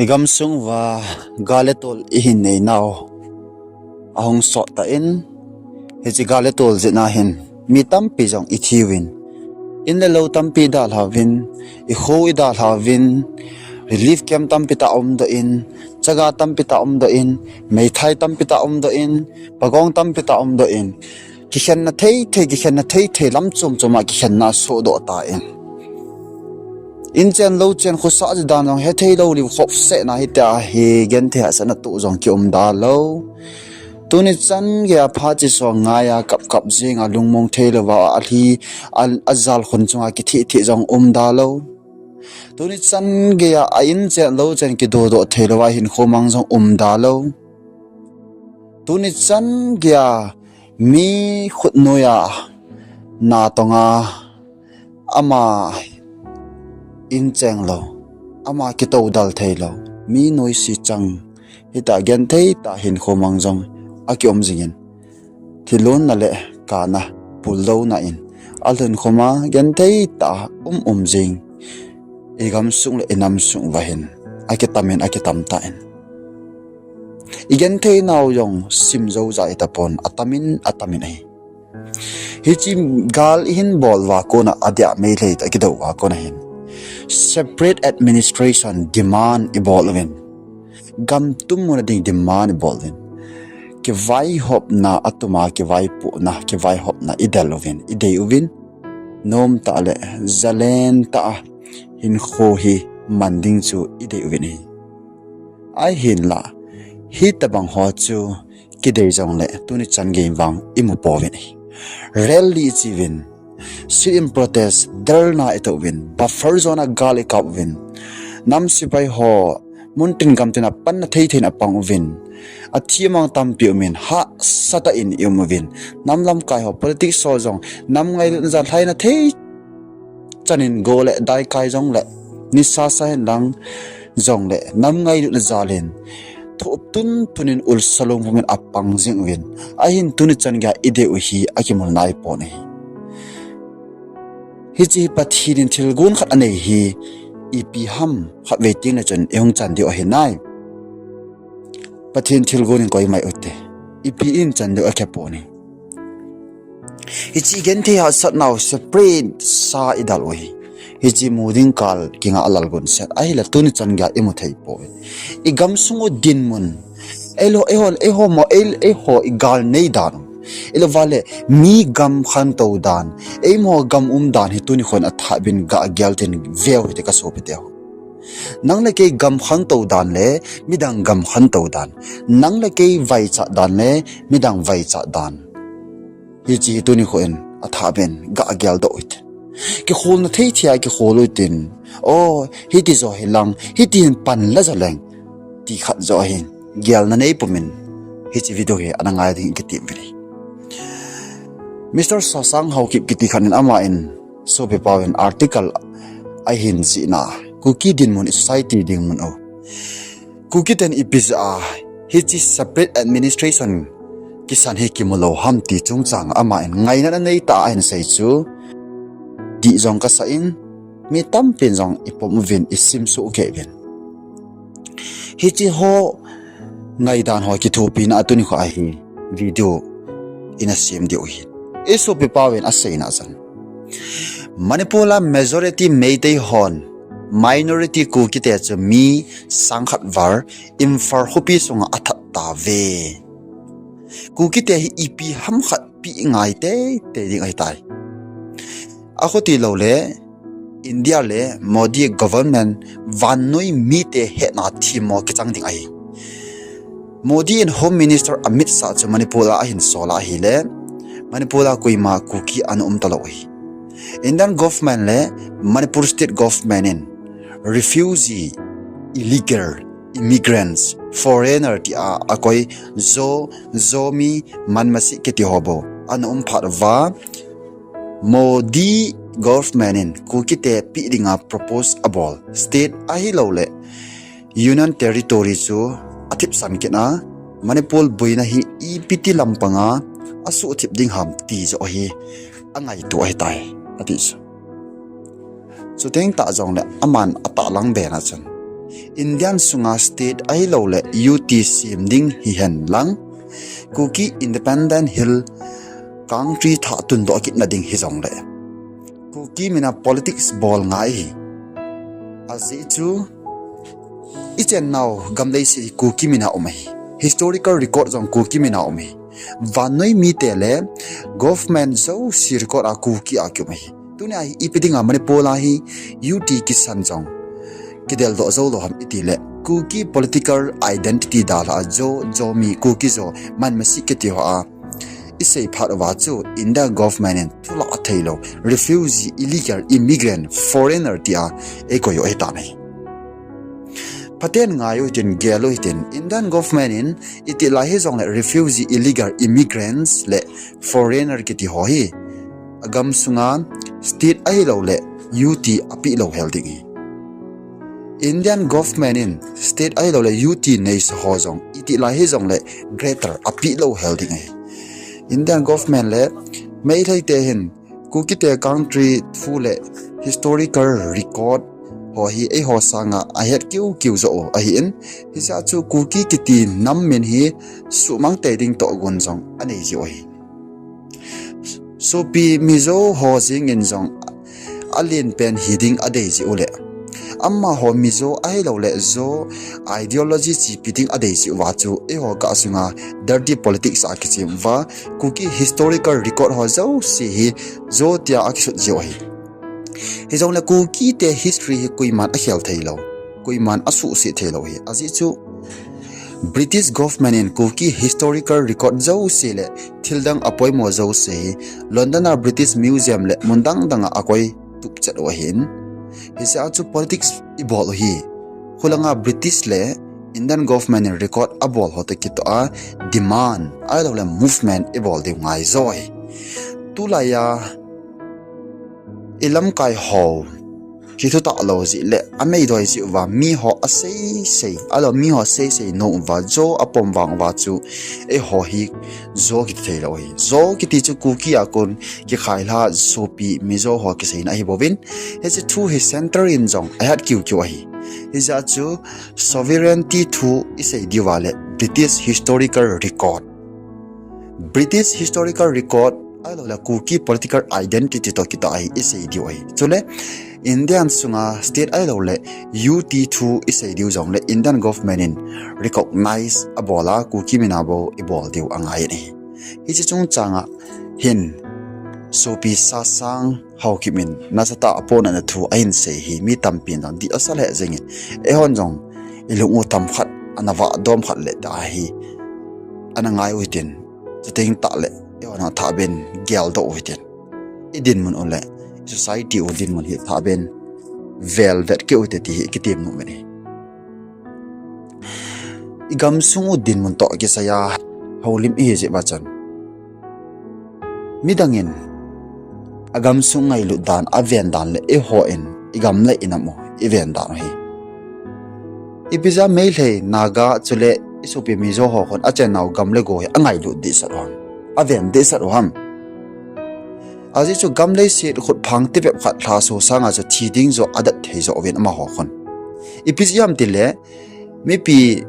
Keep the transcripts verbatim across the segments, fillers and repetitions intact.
Igam sung uva gal le tol ihin nei nau ahung sot tan, hiche gal le tol jeh a hin mi tampi jong ithi uvin, in le lou tampi idalha uvin, ikho idalha uvin, relief camp tampi tah aumdoh in, chaga tampi tah aumdoh in, meithai tampi tah aumdoh in, pagong tampi tah aumdoh in, kikhenna thei thei, kikhenna thei thei, lam chom chom a kikhenna asohdoh tan, in chen lou chen khosah ji dan jong hethei lou liu khop seh na hitia hi genthei hahsatna toh jong kium da lou. Tuni chan geiya phat chi song ngai a kap kap jing a lungmong thei louva alhi a, ajal khun chunga kithi thi jong um da lou. Tuni chan geiya a in chen lou chen kidodoh thei louva hinkho mang jong um da lou. Tuni chan geiya mi khut noiya na tonga ama in cheng lou, ama kitoudal thei lou, mi noise chang, hitia genthei tah hinkho mang jong akium jingin, thilhunna le kana puldouna in alhun khoma genthei tah um um jing, igam sung le inam sung uva hin akitamin akitam tan, igenthei nau jong sim jou ja itapon, atamin atamin ahi. Hiche gal ihin bol uva kona, adia Meitei toh kidou uva kona hin separate administration demand ibol uvin, gam tum muna ding demand ibol uvin, kivaihopna, atuma kivaipohna, kivaihopna idel uvin, idei uvin, nomtah le jalen tah a hinkho hi man ding chu idei uvin ahi. Ahinla, hitobang ho chu kidei jongle tuni chan gei vang imu pouvin ahi. Rally iche uvin, sit-in protest, dharna itoh uvin, buffer zone a gal ikap uvin, nam sepai ho, muntin gamtin a panna thei thei in apang uvin, athi amang tampi umin, hahsatah in ium uvin, nam lamkai ho, politics ho jong, nam ngailutna jal lhaina thei chan in go le daikai jongle, nisa sa hen lang jongle, nam ngailutna jal in thoh tun tun in ulsa lungpum in apang jing uvin, ahin tuni chan geiya idei u hi akimu naipon ahi. Hiche hi Pathen in thilgon khat anei hi ipi ham, khatvei tengle chun ihung chan diu ahi nai. Pathen thilgon in koima ahi ute, ipi in chan diu akhe pon ahi. Hiche genthei hahsatnau separate sa idal u hi, hiche mu ding kal kingah lal gon set ahile tuni chan geiya imu thei poi. Igam sung u dinmun, eiho, eiho, eiho mo, ei, eiho igal nei dan u, ilouva le mi gam khantou dan, eima gam um dan hi tuni khon athah ben gah gel tin veu hite kasopiteho. Nang le kei gam khantou dan le midang gam khantou dan, nang le kei vaichat dan le midang vaichat dan, hiche hi tuni khon athah ben gah geldoh hite. Kikholna thei thei a kikhol utin, o, hiti jo hilang, hiti hin pan la jo leng, ti khat jo ahin, gelna nei pumin hiche video hi ana ngai ding kitem uvin ahi. Mister Sasang Haokip kiti khat in, ama in, sopipa uvin article ahin jihna, Kuki dinmun, society dinmun u, Kuki ten ipi jeh a hiche separate administration kisan hi kimu lou ham ti chungchang a ama in ngaina neitah a ahin sei chu, dih jong kasah in, mi tampin jong ipom uvin, isimsuh kei uvin. Hiche ho ngaidan ho kithopina a tuni kho ahi video ina sem diu ahi. Isopipa uvin aseina chan, Manipur a majority Meitei hon minority Kukite chu mi sangkhat val Imphal khopi sunga athat tauve. Kukite hi ipi ham khat peh ngai teitei ding ahitai. Akhuti loule India le Modi government vannoi mite hetna themmo kichang ding ahi. Modi in Home Minister Amit Shah chu Manipur a ahin sol a ahile, Manipur a koima Kuki ana um talou ahi. Indian government le Manipur state government in refugee, illegal immigrants, foreigner tia akoi Zo, Zomi, Manmasi kiti ho bou ana um phat uva, Modi government in Kukite peh dinga propose abol, state ahiloule Union Territory chu athipsan kit a, Manipur boina hi ipiti lampanga asuhthip ding ham ti joh hi angaito ahitai, ati chu. Chuteng tah jongle aman atahlang bena chun, Indian sunga state ahilouleh U T sem ding hihen lang, Kuki Independent Hill Country thah tundoh kitna ding hijongleh Kuki mina politics bol ngai hi. Ajeh chu ichennau gamleiset hi Kuki mina um ahi. Historical record jong Kuki mina um ahi. Vannoi mite le government jouse record a Kuki a kium ahi. Tunia hi ipi dinga Manipur a hi U T kisan jong kideldoh jou lou ham itile, Kuki political identity dalha a Zo, Zomi, Kuki Zo, Manmasi kiti ho a isei phat uva chu India government in thulah theilou refugee, illegal immigrant, foreigner tia eikoi u ahitan ahi. Phaten ngai u hitin, gel u hitin, Indian government in itih lai hijongle refugee, illegal immigrants le foreigner kiti ho hi agamsunga state ahilouleh U T apeh lou hel ding ahi. Indian government in state ahilouleh U T neisa ho jong itih lai hijongle greater apeh lou hel ding ahi. Indian government le Meiteite hin Kukite country thu le historical record ho hi eiho sanga ahet kiukiu joh u ahin, hijeh chun Kuki kiti nam min hi suhmang tei ding tohgon jong anei jiu ahi. Sopi Mizo ho jengin jong alen pen hi ding adei jiu le, amaho Mizo ahilouleh Zo ideology chepi ding adei jiu va chu eiho kah sunga dirty politics a kichem uva, Kuki historical record ho jouse hi Zo tia akisut jiu ahi. Hijongle Kukite history hi koiman akhel theilou, koiman asuhset theilou ahi. Ajeh chu British government in Kuki historical record jouse le thildang apoimo jouse hi London a British Museum le mun dang danga akoi tupchet u ahin. Hijeh chun politics ibol u hi khulanga British le Indian government in record abol ho toh kitoh a demand ahilouleh movement ibol diu ngai jo ahi. Tulaiya ilamkai ho kithutah lou jeh le ameidoi jeh uva miho aseisei, ahilou miho seisei nom uva Zo apom vang uva chu eiho hi Zo kiti theilou ahi. Zo kiti chu Kuki a kon kikhailha sopi Mizo ho kiseina ahibouvin, hiche thu hi centre in jong ahet kiukiu ahi. Hijeh chun sovereignty thu isei diuva le British historical record, British historical record ahilouleh Kuki political identity toh kitoh ahi isei diu ahi. Chule Indian sunga state ahilouleh U T thu isei diu jongle Indian government in recognize abol a Kuki mina bou ibol diu angai in ahi. Hiche chungchanga hin sopi Sasang Haokip in nasatah a apohnatna thu ahinsei hi mi tampin jong dih asa lheh jengin, eihon jong ilung u themkhat ana vah dom khat le tah hi ana ngai u hitin, chuteng tahle eihon athahbeh in geldoh u hitin, idinmun u le society u dinmun hi athahbeh in velvet kit u hite ti hi kitem nom uvin ahi. Igamsung u dinmun toh kisaiya houlim ihi jeh uva chun, midangin agamsung ngailut dan, aven dan le eihon igam le inam u iven dan u hi ipi jeh a Meitei, Naga chule isopi Mizo ho khun achennau gam le go hi angailut dehset u ham, aven dehset u ham? Ajeh chu gam leiset khutphang tivep khat lhaso sanga chu thi ding joh adet thei joh uvin amaho khun. Ipi jeh ham tile mipi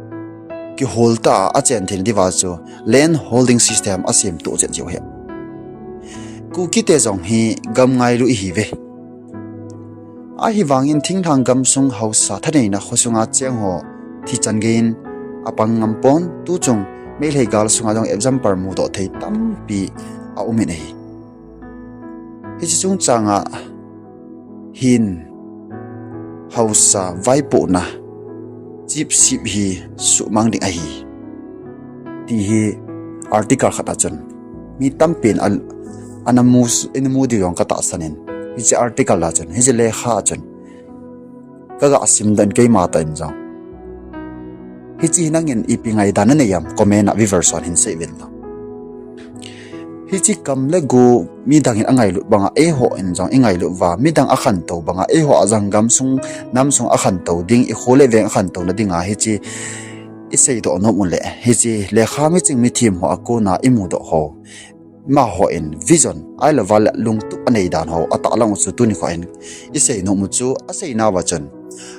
kihol tah a achen thei diuva chu land holding system asemtoh chet jiu ahi. Kukite jong hi gam ngailu ihiuve. Ahivangin thinglhang gamsung haosa thaneina khosunga chengho thichan geiyin apang ngampon, tuchung Meitei gal sunga jong example mudoh thei tampi aumin ahi. Hiche chungchanga hin haosa vaipohna, chiefship hi suhmang ding ahi, ti hi article khat a chun mi tampin a, ana mu, ina mu diu jong katahsan in, hiche article a chun, hiche lekha a chun kaga simdoh in keima tah in jong. Hiche hi nangin ipi ngaidan nanei ham, comment a viewers hon hinsei uvin lang. Hiche gam le go midangin angailut banga eihon jong ingailut uva, midang akhantou banga eiho a jong gamsung namsung akhantou ding, ikho le veng akhantouna dinga hiche iseidoh nom u le, hiche lekha miching mithem ho a kona imudoh ho, amahon vision ahilouva le lungtup anei dan ho atahlang u chu tuni kho hin isei nom u chu, aseinauva chun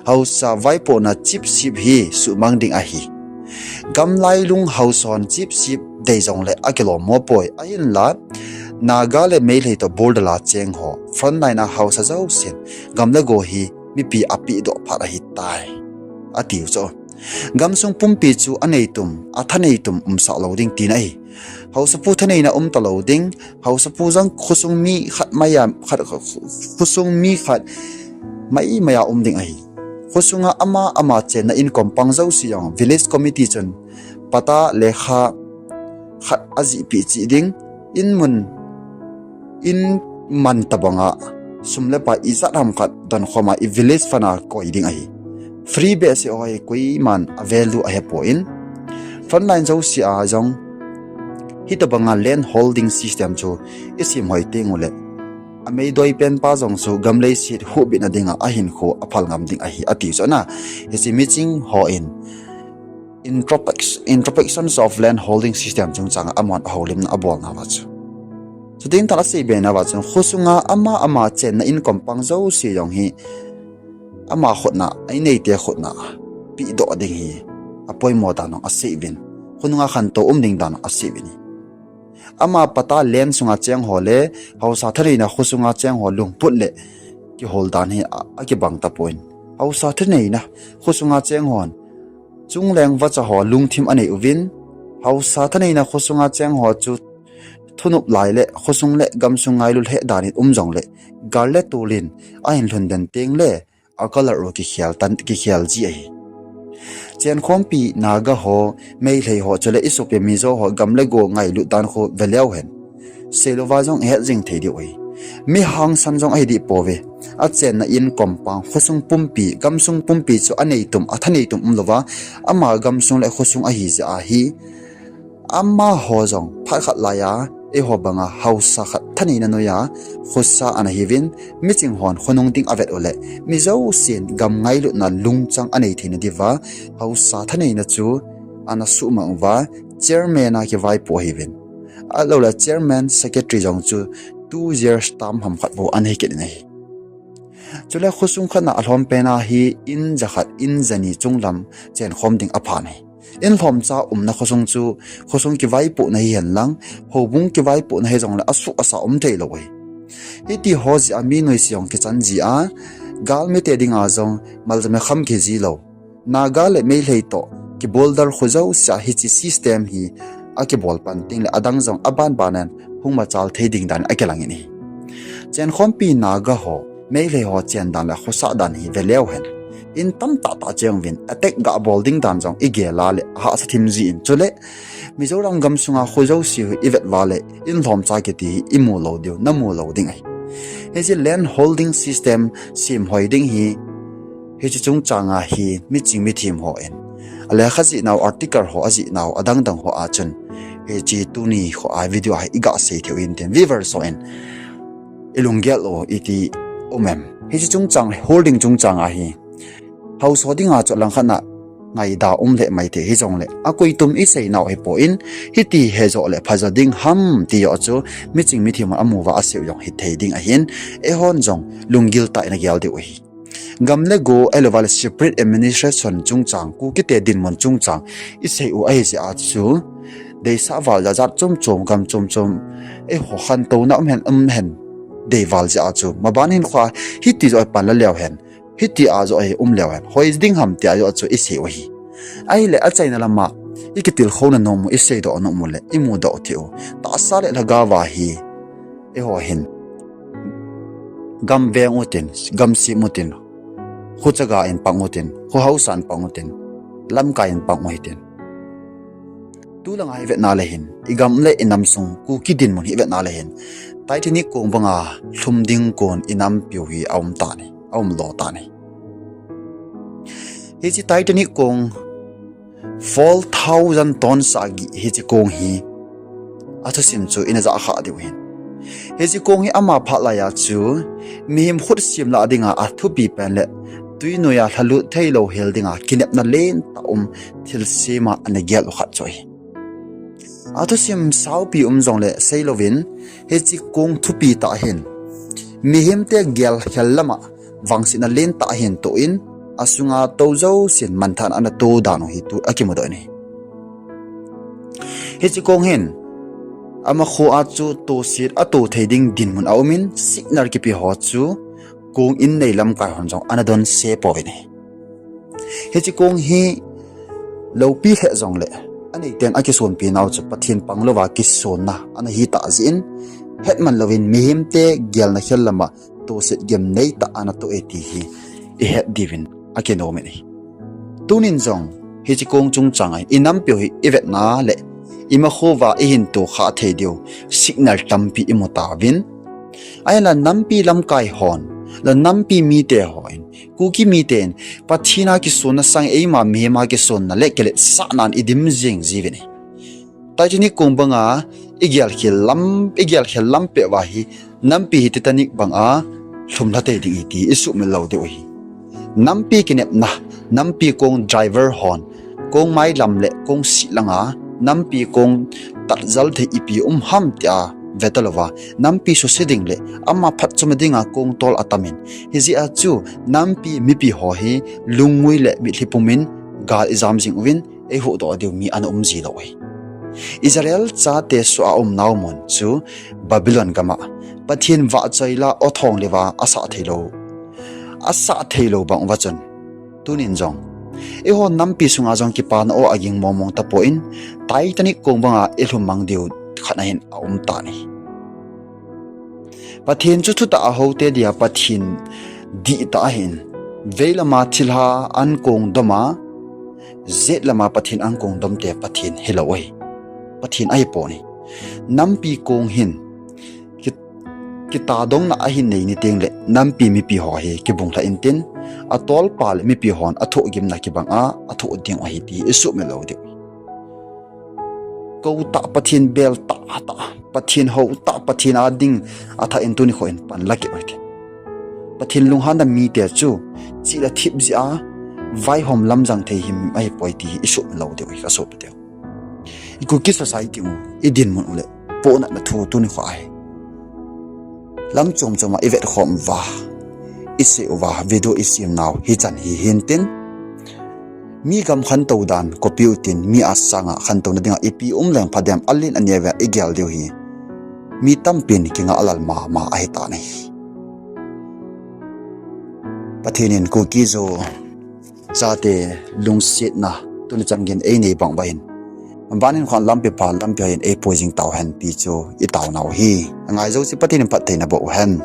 Haosa vaipohna chipship hi suhmang ding ahi. Gamlailung haosa hon chipship dei jongle akilom mo poi. Ahinla, Naga le Meitei toh border a cheng ho, frontline a haosa jousen, gam le go hi mipi apehdoh phat ahitai, atiu chu. Gamsung pumpi chu aneitum, athaneitum umsah lou ding tina ahi. Haosapu thaneina um talou ding, haosapu jong khosung mi khat maiya, khat, khosung mi khat mai maiya um ding ahi. Khosunga ama ama chenna in compound jouse jong village committee chun patta lekha khat ajihpeh cheh ding, in mun, in man tobanga sum le pai ijat ham khat donkhoma i village fund a koi ding ahi. Free behseh ho hi koiman a value ahepoi. Frontline jouse a jong hitobanga land holding system chu isemhoi tengule, ameidoi penpa jong chu gam leiset huhbitna dinga ahinkho aphal ngam ding ahi, ati chu ana. Hiche miching hon introspec-, introspections of land holding system chungchanga amahon ahoulimna abolnauva chu, chuteng tan aseibenauva chun khosunga ama ama chenna in compound jouse jong hi ama khutna, a-inneite khutna pehdoh ding hi apoimo dan jong aseiuvin, khonunga khantou um ding dan jong aseiuvin. Ama patta land sunga cheng ho le haosa thaneina khosunga cheng ho lungput le kihol dan hi a, akibang tapoi. Haosa thaneina khosunga cheng hon chungleng vacha ho lungthim anei uvin, haosa thaneina khosunga cheng ho chu thunop lai le khosung le gamsung ngailu lheh dan in um jongle, gal le tol in ahin lhun den tengle, a color u kikhel tan, kikhel ji ahi. Chenkhompi Naga ho, Meitei ho chule isopi Mizo ho gam le go ngailut dan khu veleu hen, seilouva jong ihet jing thei diu ahi. Mi hangsan jong ahi deh pouve. Achenna in compound, khosung pumpi, gamsung pumpi chu aneitum, athaneitum umlouva, ama gamsung le khosung ahi jeh ahi. Amaho jong phat khat laiya, eiho banga haosa khat thaneina noiya khosa ana hiuvin, miching hon khonung ding avet uleh, mi jousen gam ngailutna lungchang anei theina diuva, haosa thaneina chu ana suhmang uva, chairman a kivaipoh ahiuvin, ahiloule chairman, secretary jong chu two years term ham khat bou ana hikit in ahi. Chule khosung khatna alhompen a hi in jakhat, in jani chunglam chenkhom ding aphan ahi. In lhomcha umna khosung chu, khosung kivaipohna hihen lang, houbung kivaipohna hijongle asuh asa um theilou ahi. Hitiho jeh a mi noise jong kichan ji a, galmite dinga jong maljam le kham kihijilou. Naga le Meitei toh kiborder kho jousea hiche system hi akibol pan tengle adang jong abanbanin hung machal thei ding dan akilangin ahi. Chenkhompi Naga ho, Meitei ho chen dan le khosah dan hi veleu hen, in tamtah tah chenguvin attack gabol ding dan jong igel a le ahahsa thim jin, chule Mizoram gamsunga kho jouse hi ivet uva le in lhomcha kiti hi imu lou diu, namu lou ding ahi. Hiche land holding system semhoi ding hi, hiche chungchanga hi miching mithem hon alekha jih nau, article ho ajih nau, adangdang ho a chun, hiche tuni kho a video a hi iga sei theiu hintin, viewers hon ilunggel u iti um em? Hiche chungchang, holding chungchanga hi haosa dinga chu alangkhatna ngaida um lheh maithei hijongle, akoitum iseinau hipon, hiti hejoh le phajo ding ham tijoh chu miching mithem hon amuva aseiu jong hithei ding ahin, eihon jong lunggil tah in agel diu ahi. Gam le go ahilouva le separate administration chungchang, Kukite dinmun chungchang iseiu ahijeh a chu, deisah val jatjat chomchom, gam chomchom, eiho khantouna umhen, umhen deival jeh a chu, maban hinkhoa hiti joh hi panla leu hen, hitia joh hi um leu hen hoi ding ham tia joh chu iseiu ahi. Ahile achaina lama ikitilkhouna nom u, iseidoh nom u le imudoh theiu, tahsa le lhagaova hi eiho hin gam veng utin, gam sem utin, kho chaga in pang utin, kho haosa in pang utin, lamkai in pang u hitin. Tulanga hi vetna le hin, igam le inam sung Kuki dinmun hi vetna le hin, Titanic kong banga lhum ding kon inampiu hi aum tan ahi, aumlo tan ahi. Hiche Titanic kong four thousand tons a gih hiche kong hi athusim chu ina jah khah diu ahin. Hiche kong hi ama phat laiya chu mihem khut sem lah dinga athupi pen le twi noiya lhalut theilou hel dinga kinepna lentah um thilsema ana gel u khat chu ahi. Athusim saopi um jongle seilouvin, hiche kong thupi tah hin mihemte gelkhel lama vangsetna lentah ahin toh in, asunga tou jousen manthahna ana tou dan u hi tu akimudoh in ahi. Hiche kong hin, ama kho a chu toset atou thei ding dinmun aumin, signal kipe ho chu kong in nei lamkai hon jong ana donse pouvin ahi. Hiche kong hi loupi lheh jongleh, aneiten akisonpi nau chu Pathen panglouva kisonna ana hitah jeh in, hetman louvin mihemte gelna khel lama toset gimnei tah ana toh e ti hi ihet diuvin akinomin ahi. Tunin jong hiche kong chungchanga inampiu hi ivetna leh imakhouva ihin tokhah thei diu signal tampi imu tauvin. Ahinla nampi lamkai hon, la nampi mite hon, Kuki miten Pathen a kisonna sangin eima mihem a kisonna le kiletsahnan idim jing jiuvin ahi. Titanic kong banga igelkhel lam, igelkhel lampeh uva hi, nampi hi Titanic banga lhumlha tei ding ahi ti isuhmil lou diu ahi. Nampi kinepna, nampi kong driver hon, kong mailam leh kong sih langa, nampi kong tatjal thei ipi um ham tia vetalouva, nampi suse ding leh ama phatchomna dinga kong tol atamin, hijeh a chu nampi mipi ho hi lungngui leh mitlhi pumin gal ijam jing uvin, eihuhdoh diu mi ana um jilou ahi. Israel chate soh a umnau mun chu Babylon gama Pathen vahchoi la athong leuva asah theilou, asah theilou bang uva chun, tunin jong eiho nampi sunga jong kipana o aging mongmong tapon, Titanic kong banga ilhum mang diu khat ahin aum tan ahi. Pathen chu thutah a houte dia Pathen dihtah ahin, veilama thilha ankong doma, jetlama Pathen ankong domte Pathen hilou ahi. Pathen ahipon ahi. Nampi kong hin ki, kitadongna ahin nei ni tengleh nampi mipi ho hi kibunglhah intin, atolpa leh mipi hon athohgimna kibanga athoh ding ahi ti isuhmil lou diu. Koutah Pathen, beltah tah Pathen, houtah Pathen a ding athah in tuni kho in panla kit u hite. Pathen lunghanna mite chu chih le thip jeh a vaihom lamjang thei him ahipoi ti hi isuhmil lou diu ahi, kasopiteu. I Kuki society u, idinmun u leh pohnatna thu tuni kho ahi. Lam chom choma ivetkhom uva, isei uva, video isemnau hichan hi hintin, mi gam khantou dan kopiu tin, mi a sanga khantouna dinga ipi um leng phadem, alen aneiuva igel diu hi mi tampin kingah lal mama ahitan ahi. Pathen in Kuki-Zo chate lungsetna tuni chan geiyin einei bang uva hin, van hinkho lampi pha lampi hoiyin eipui jing tauhen ti chu itaonau ahi. Angai jouse Pathen in phattheina boh uhen.